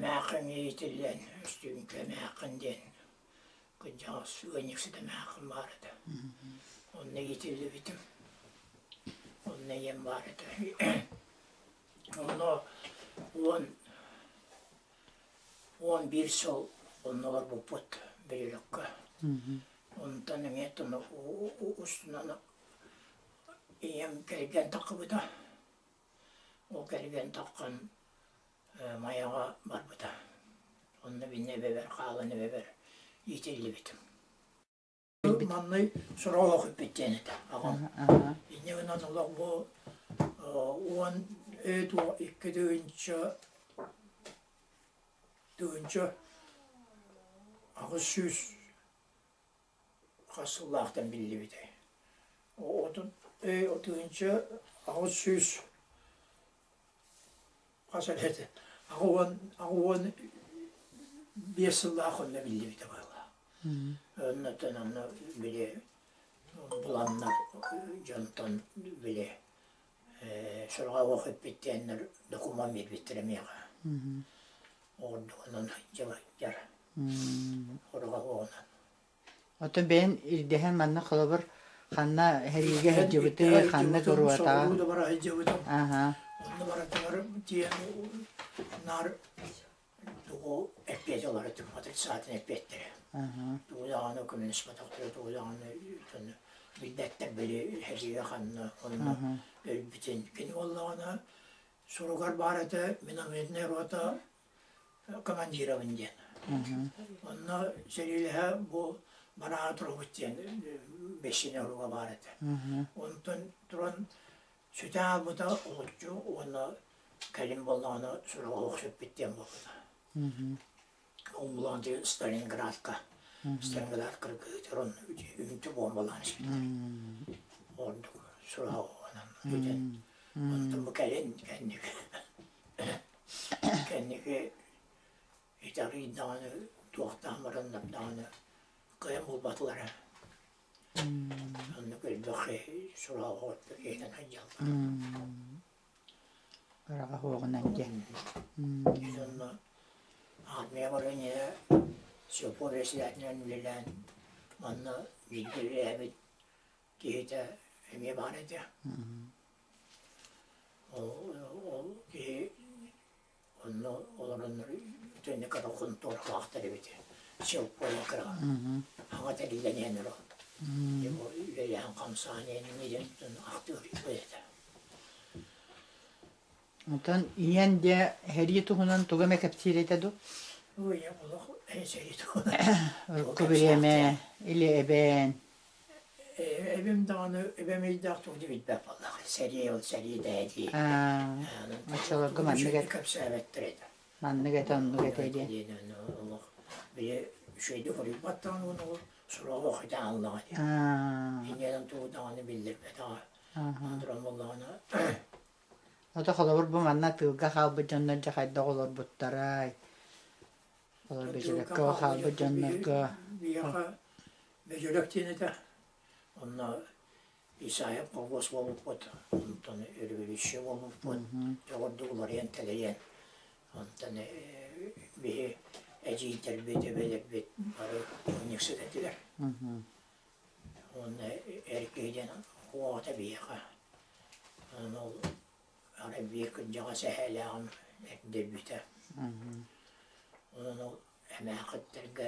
Эмээххин иитиллэн, Үстүүҥкэ эмээххин диэн кырдьаҕас ыанньыксыт эмээххин баар этэ. Онно иитиллибитим. Онно ийэм баар этэ. Онно 11 сыл онно олорбуппут бөһүөлэккэ. Онтон эмиэ устунан ийэм кэргэн таххыбыта. Ол кэргэн таххан Майаҕа барбыта. Онно биннэ эбэбэр хаалан эбэбэр иитиллибитим. Маннай сорох олох иппит диэн этэ аҕам. Инньэ гынан олох бу 12 тыһыынча 800 хас сыллаахтан биллибитэй. 1800 хас эрэ 85 сыллаах онно биллибитэ быһыылаах. Оннуттан онно били буланнар дьонтон били сороҕо оһох эппиттээннэр докумуон биэрбиттэрэ миэхэ. Ордугунан сылдьар. Ороҕо оҕунан. Оттон бэйэн ирдэһэн манна холобур ханна сэриигэ сылдьыбытый, ханна туруотаҕа? Соҕуруу да бара сылдьыбытым. Аха. Онно барытыгар тиийэн наар тугу эппиэт ылар этим, отрицательный эппиэттэрэ. Тугу даҕаны көмөлөспөтөхтөрө, тугу даҕаны билбэттэр били сэриигэ ханна онно өлбүтүн. Кини буоллаҕына суругар баар этэ минометная рота командировын диэн. Онно сэриилэһэ бу бараары турабыт диэн бэссине уруга баар этэ. Онтон туран сүтэ хаалбыта олоччу уонна кэлин буоллаҕына суруга суох сүппүт диэн буолбута. Ол булан Сталинградка Сталинград кыргыытыгар онно үнтү буомбалаан испиттэр. Ордук сураҕа онон бүтэн. Онтон бу кэлин кэнники Кэнники итэҕийин даҕаны, туохтаан бараннар даҕаны кыайан булбатылара. Оннук элбэх сураҕа оҕотто иһинэн сылдьаллар. Ыраҕа суоҕунан диэн. Онно армия баран иһэ сельпо председателинэн үлэлээн манна бииргэ үлэлээбит киһитэ эмиэ баар этэ. Ол киһи онно олороннор итинник кыра хонтуоралаахтар эбит. Сельпоҕа кыра хаҥа тэриллэн иһэн эрэ үлэлээн хамсаан иһэн диэн ахтыыр этэ. Онтон ийэн дьэ сэрии туһунан тугу эмэ кэпсиир этэ дуу? Ой, олох сэрии туһунан. Урукку бириэмэ или эбээн Эбэм даҕаны эбэм өйдөөх тугу да билбэт буоллаҕа. Сэрии ол сэрии дээ дии. Оччолорго маннык Үчүгэйдик кэпсээбэттэр этэ. Маннык этэ, оннук этэ диэн. Диэн олох били үчүгэйдик хоруйбат даҕаны уонна ол сураҕа охойдо ааллаҕа дии. Инньэнэн тугу даҕаны биллэрбэтэҕэ. Туран буоллаҕына Ото холобур бу манна тыылга хаалбыт дьоннор дьэ хайдах олорбуттарай? Олор бөдьөлөккө хаалбыт дьоннорго Биһиэхэ бөдьөлөк диэн этэ. Онно Исаев колхоз буолбуппут, онтон революция буолбуппут, дьоҕурдук уларыйан тэлэйэн, онтон биһи эдьиийдэрбит, эбэлэрбит бары ыанньыксыт этилэр. Уонна эр киһи диэн уоҕата биһиэхэ. Онон ол арай биир кырдьаҕас эһээлээҕим эрдэрбитэ. Онон ол эмээхиттэргэ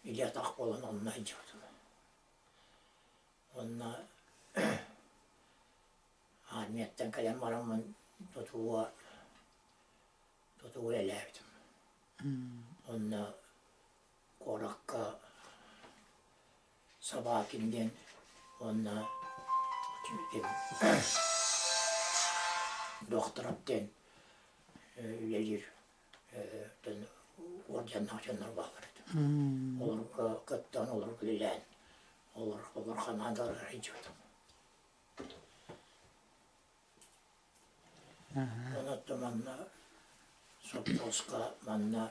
илии-атах буолан онно сылдьыбытым. Уонна армияттан кэлэн бараммын тутууга тутууга үлэлээбитим. Онно куоракка Собакин диэн уонна Докторов диэн үлэлиир уордьаннаах дьоннор бааллар этэ. Олорго кыттан, олорго үлэлээн, олор олор хамаандаларыгар сылдьыбытым. Онон манна сопхуоска манна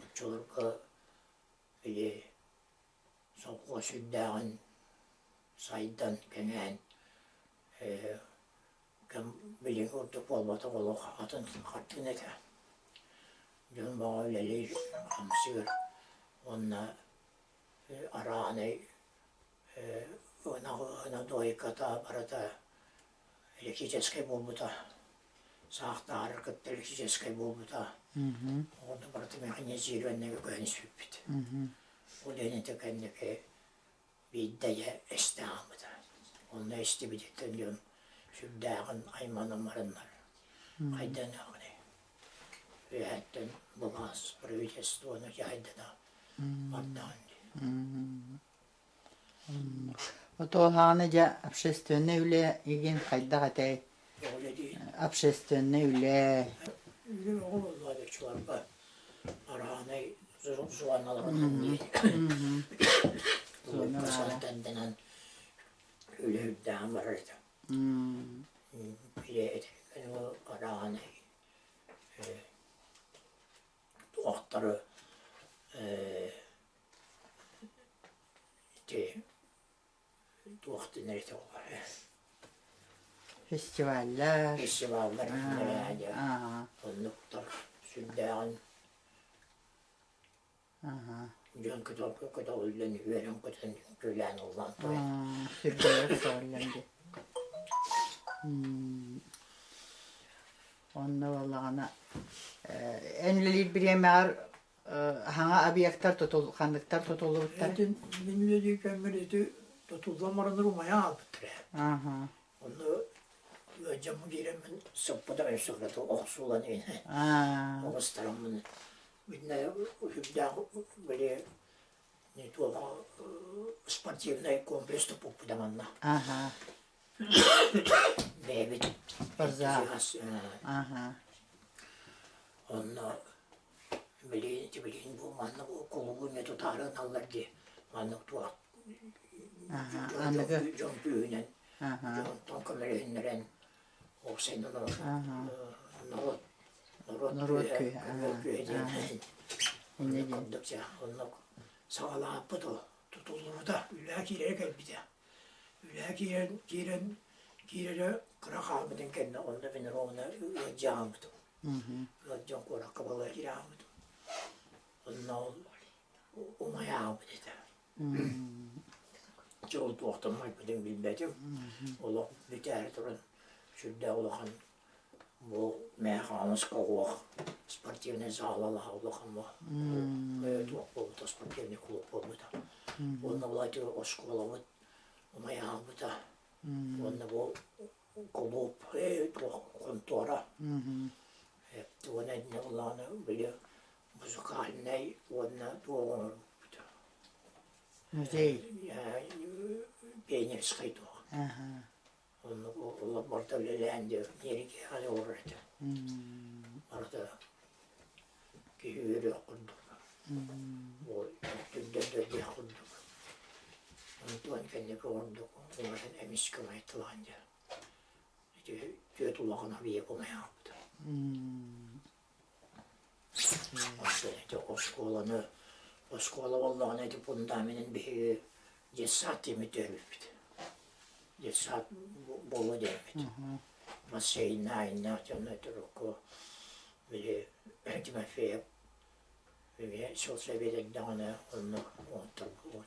оччолорго били сопхуос сүрдээҕин сайдан кэҥээн билиҥҥи курдук буолбатах олох атын хартыына этэ. Дьон бөҕө үлэлиир, хамсыыр уонна арааһынай ынах дуойката барыта электрическэй буолбута, саахтааһар кытта электрическэй буолбута. Оҕото барыта механизированнай көһөн испиппит. Ол иһин ити кэнники биирдэ дьэ эстэ хаалбыта. Онно эстибититтэн дьон сүрдээҕин айманан бараннар хайданыаҕыный? Үөһэттэн былаас правительствоны дьаһайдана бардаҕын дии. Отуоһааны дьэ общественнай үлэ игин хайдах этэй? Үлэ диин. Общественнай үлэ. Үлэ оҕо буолла дочуларга араанай зоналарын дии. Зоналарынан үлэ үрдээн барар этэ. Билэ араанай туохтары ити туох дэнэр этэ Фестиваллар. Фестиваллар оннуктар сүрдээҕин дьон көтөҕүллэн үөрэн-көтөн үҥкүүлээн ыллаан турар. Сүрдээҕи көтөҕүллэн дии. Онно буоллаҕына эн үлэлиир бириэмэҕэр Хаҥа объектар тутул ханныктар тутуллубуттар? Этин мин үлэлии кэммэр ити тутуллан бараннар умайан хаалбыттар ээ. Онно ыалдьаммын киирэммин сыппытым өссө охсуулан оҕустараммын видно үрдээх били не туох спортивнай комплекс туппуппут манна. Бэйэбит Спортзал. Онно Билигин ити билигин бу маннык кулугу эмиэ тутаары гыналлар дии. Маннык туох Аныгы дьон күүһүнэн, дьонтон көмөлөһүннэрэн уопсайынан норуот норуот күүһэ, күүһэ күүһэ диэн инньэ диэн. курдук дьэ оннук саҕалаабыт ол тутуллубута үлэҕэ киирэрэ кэлбитэ. Үлэҕэ киирэн киирэн киирэрэ кыра хаалбытын кэннэ онно мин ровно ыалдьа хаалбытым. Ыалдьан куоракка балыыһа киирэ хаалбытым. Онно ол умайа хаалбыт этэ. Дьэ ол туохтан умайбытын билбэтим. Олох бүтээри туран сүрдээх улахан бу Мэханыска уох спортивнай заалалаах улахан туох буолбута спортивный клуб буолбута. Уонна былати оскуолабыт умайа хаалбыта. Уонна бу кулууп туох хонтуора уонна инньэ былаана били музыкальнай уонна туох оҥорбуппут Музей. Пионерскай туох. Оннук олорборто үлэлээн диэри олорор этэ. Барыта киһи үөрүөх курдук. Ол түрдэн курдук. Онтон кэнники ордук умайан эмискэ умайтылаан дьэ. Ити түөрт улахан объект умайаабыта. Онтон ити оскуоланы оскуола буоллаҕына ити фундаменын биһиги детсад диэммит түһэрбиппит. Детсад буолуо диэммит. Бассейнаайнаах дьоно турукку били Тимофеев эмиэ сельсовет эрдэҕинэ онно оҥотторбут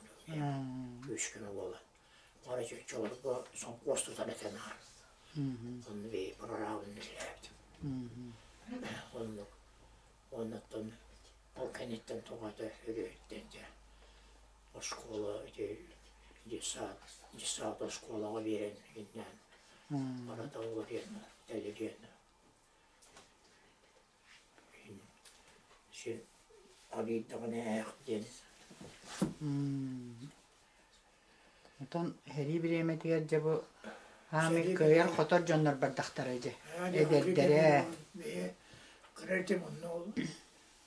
күүс-көмө буолан. Бары чоччолорго сопхуос тутар этэ наар. Онно бэйи прорабын үлэлээбитим. Оннук. Оннуттан ол кэнниттэн тоҕото өрүһүттэн дьэ оскуола ити детсад детсад оскуолаҕа биэрэн иннээн барыта олоруон тэлириэн син арыйдаҕына ээх диэн Онтон сэрии бириэмэтигэр дьэ бу хаамый кыайар-хотор дьоннор бардахтара дьэ эдэрдэрэ Кыра этим онно ол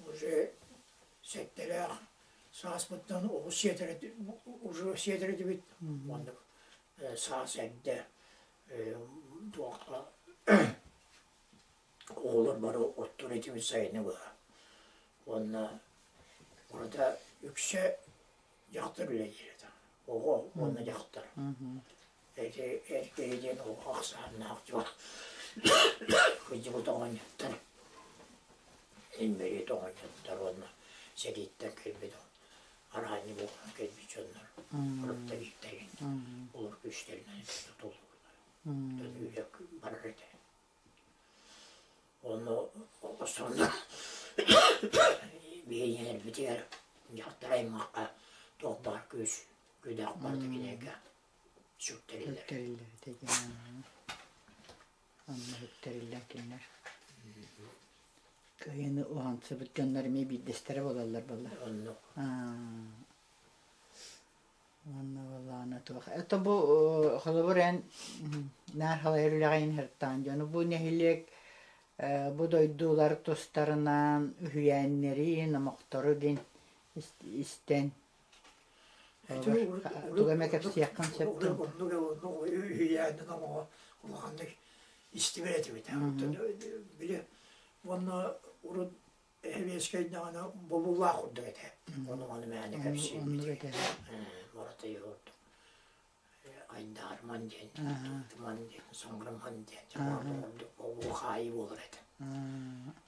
уже сэттэлээх сааспыттан оҕус сиэтэрэ уже сиэтэр этибит маннык саас эрдэ туохха Оҕолор бары оттуур этибит сайыны быһа. Уонна урата үксэ дьахтар үлэлиир этэ. Оҕо уонна дьахтар. Эти эр киһи диэн оҕо ахсааннаах дьон. Кырдьыбыт оҕонньоттор. Инбэлиит оҕонньоттор уонна сэрииттэн кэлбит араанньы буолан кэлбит дьоннор фронтовиктарин олор күүстэринэн тутуллубута. Үлэ барар этэ. Онно сонно биһиэннэрбитигэр дьахтар аймахха туох баар күүс күдэх барыта кинилэргэ сүктэриллэр. Сүктэриллэр этэ диэн. Онно сүктэриллэр кинилэр. Кыайыыны уһансыбыт дьоннор эмиэ биирдэстэрэ буолаллар буолла. Оннук. Уонна буоллаҕына туох это бу холобур эн наар халайар үлэҕэ иһэртаан дьону бу нэһилиэк бу дойдулар тустарынан үһүйээннэри, номохтору диэн истэн тугу эмэ кэпсиэххин сөп дуо? Оннук оннук үһүйээнин номоҕо улаханнык истибэт этибит. Били уонна урут Эһэбиэскэйдэҕинэ бобуулаах курдук этэ. Ону маны мээнэ кэпсиирбит. Муратый курдук. Айдаарман диэн, тыман диэн, соҥгурман диэн, курдук бобуу хаайыы буолар этэ.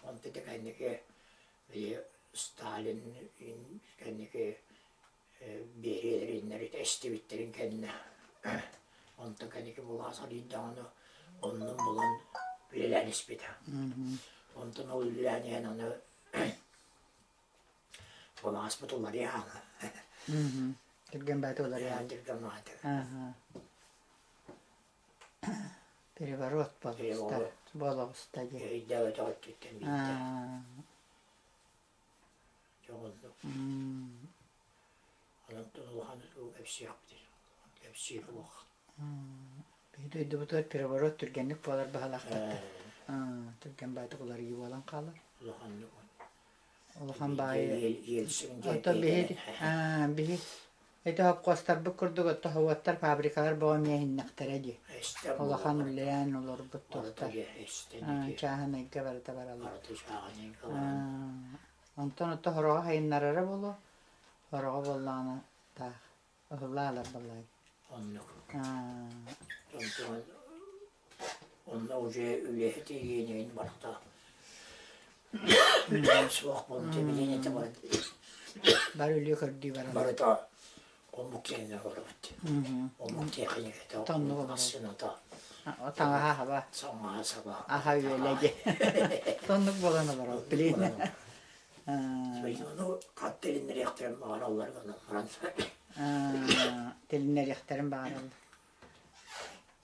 Онто ити кэнники били Сталин кэнники биэриэлэриннэри эстибиттэрин кэннэ онто кэнники булаас арыйдаҕына оннун булан үлэлээн испитэ. Онтон ол үлэлээн иһэн аны булааспыт уларыйаан. Түргэн бааты уларыйаан. Түргэн бааты. Переворот буолуста. Буолуста дии. Өйдөөбөтөх өттүттэн биирдэ. Дьоҕурдук. Онон улахан кэпсиэхпит кэпсиир олох. Биһи дойдубутугар переворот түргэнник буолар баһалаахтарда. Түргэн баайдык уларыйыы буолан хаалар. Улаханнык. Улахан баайы. Ельцин Ото биһи биһи ити хопкуостарбыт курдук ото ховуоттар фабрикалар боҕо миэһиннэхтэрэ дии. Улахан үлэлээн олорбут туохтар. Чааһынайга барыта бараллар. Онтон ото хороҕо хайыннарара буолуо. Хороҕо буоллаҕына таах ыһыллаалар балай. Оннук. Онтон онно уже үлэһит иэнигин барыта суох буолбут билиэн этэ барыта. Бары үлэ көрдүү бараллар. Барыта омук киэнэ олорбут. Омук тиэхиньикэтэ, массыыната. Таҥаһа хаба. Саҥаһа саба. Аха үөлэ дии. Соннук буолан олоробут билиэн. Ону хат тилиннэриэхтэрин баҕараллар гынан баран. Тилиннэриэхтэрин баҕараллар.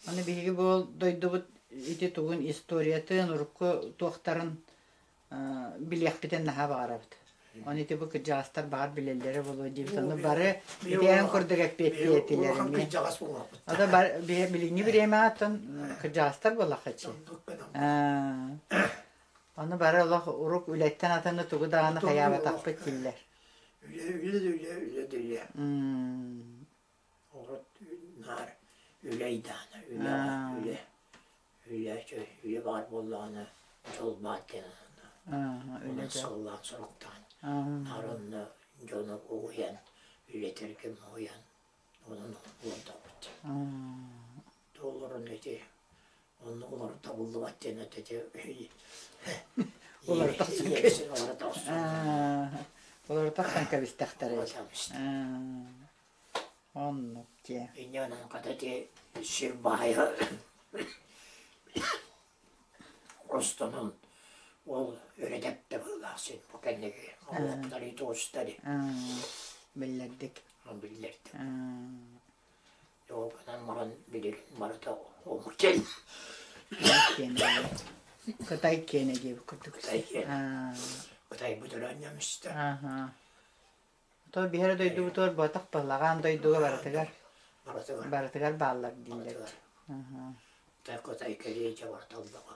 Аны биһиги бу дойдубут ити тугун историятын, урукку туохтарын билиэхпитин наһаа баҕарабыт. Оны ити бу кырдьаҕастар баҕар билэллэрэ буолуо диэбит. Ону бары итиэн курдук эппиэттиэ этилэр эмиэ. Ото билиҥҥи бириэмэҕэ оттон кырдьаҕастар буоллаххаччы. Ону бары олох урук үлэттэн атыны тугу даҕаны хайаабатахпыт дииллэр. Үлэ, үлэ да үлэ, үлэ да үлэ. Урут наар үлэ ыйдаана, үлэ, үлэ, үлэ, үлэ баар буоллаҕына дьол баар диэн Үлэ сыллаан соруктаан наар онно дьону угуйан, үлэтэргэ моһуйан онон олордохпут. Олорон ити онно олору табыллыбат диэн ити Олору тахсан Олору тахсан кэбистэхтэрэ. Оннук дии. Инньэ хата ити сир баайа хостонон ол өрө тэптэ быһыылаах син бу кэнники олохтори туостари Биллэрдик. Биллэрдик. Ол гынан баран билигин барыта омук диэн. Кытай киэнэ диэбит курдук. Кытай киэнэ. Кытай бутураан ньамыста. То биһири дойдубутугар буотах балаҕан дойдуга барытыгар барытыгар бааллар дииллэр. Кытай кэлиэчэ барталлаҕа.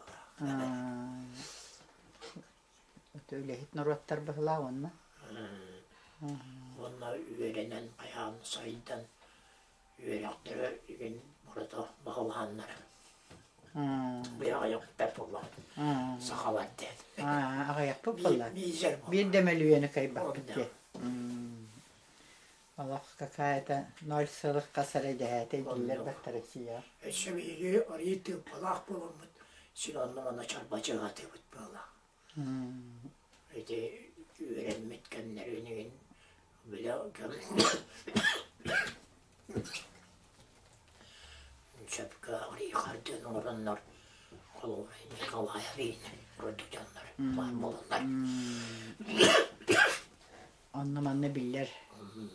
Үлэһит норуоттар быһылаа уонна. Уонна үөрэнэн хайаан сайдан үөрэхтэрэ игин барыта баҕалааннар. Аҕыйахпыт буолла. Сахалар диэн. Аҕыйахпыт буолла. Биир да мөлүйүөнү кыайбаппыт диэн. Олох какая-то ноль целых хас эрэ дэһээтэ дииллэр бэрт Россия. Өссө биһиги арыый тыыппалаах буоламмыт син онно-манна чарбачыгаатыыбыт буолла. Ити үөрэммит кэмнэрин иһин билэ сөпкө арыйхардыын оҥороннор холобура Николаевин курдук дьоннор баар буоланнар Онно-манна биллэр,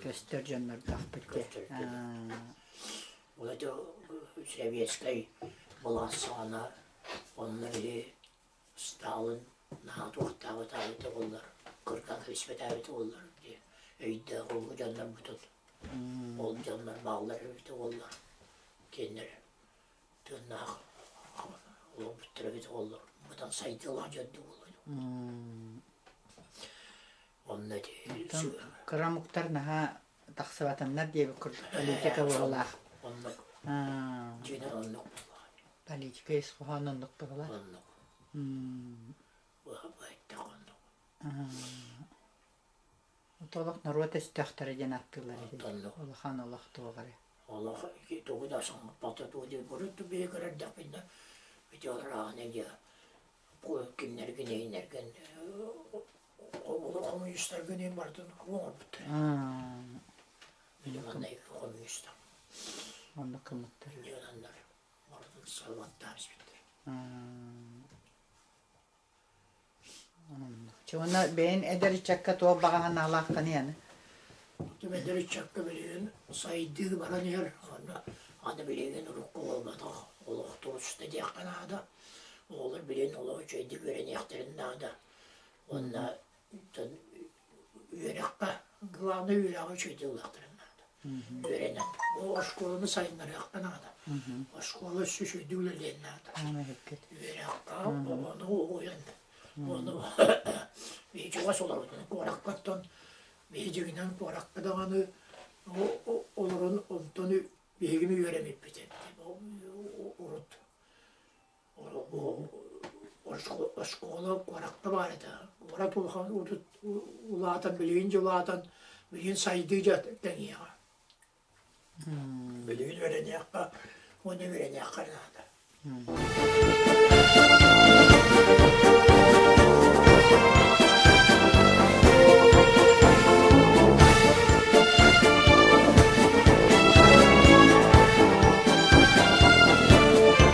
көстөр дьоннордоохпут дии. Ол это советскай былаас саҕана онно биһи Сталин наһаа туохтаабыт аабыта буоллар, кырган кэбиспэтээбитэ буоллар дии өйдөөх улуу дьоннорбутун ол дьоннор бааллар эбитэ буоллар кинилэр тыыннаах олорбуттар эбитэ буоллар быдан сайдыылаах дьон буолуо онно ити Кыра омуктар наһаа тахсыбатыннар диэбит курдук политика быһыылаах. Оннук. Дьиҥэр оннук буоллаҕа. Политика ис хоһооно оннук быһыылаах. Оннук. Быһа оннук. Олох норуот өстөөхтөрө диэн ааттыыллар ити. Оннук. Улахан олох туоҕа эрэ. Олох тугу да саҥарбата тугу диир урут бэйэ көрөрдөхпүнэ ити олорооһуна дьэ кимнэргин эйиннэргин хомуньуустаргын иһин барытын оҥорбуттар. Манна хомуньуустар. Оннук гыммыттар. Дьоннор барытын салваттаан испиттэр. Чэ уонна бэйэн эдэр ыччакка туох баҕа санаалааххыный аны? Эдэр ыччакка билигин сайдыы баран иһэр. Онно аны билигин урукку буолбатах олох тубуста диэххэ наада. Оҕолор билигин олох үчүгэйдик үөрэниэхтэрин наада. Уонна үөрэххэ, главное үөрэҕи үчүгэйдик ылыахтарын наада. Үөрэнэн. Бу оскуоланы сайыннарыахха наада. Оскуола өссө үчүгэйдик үлэлиэн наада. Үөрэххэ оҕону уһуйан, ону биһи чугас олоробут. Куоракка оттон биһи дьиҥинэн куоракка даҕаны олорон онтон биһигини үөрэммиппит урут Оскуола куоракка баар этэ. Куорат улахан улаатан, билигин дьэ улаатан, билигин сайдыы дьэ тэҥиэҕэ. Билигин үөрэниэххэ уонна үөрэниэххэ наада.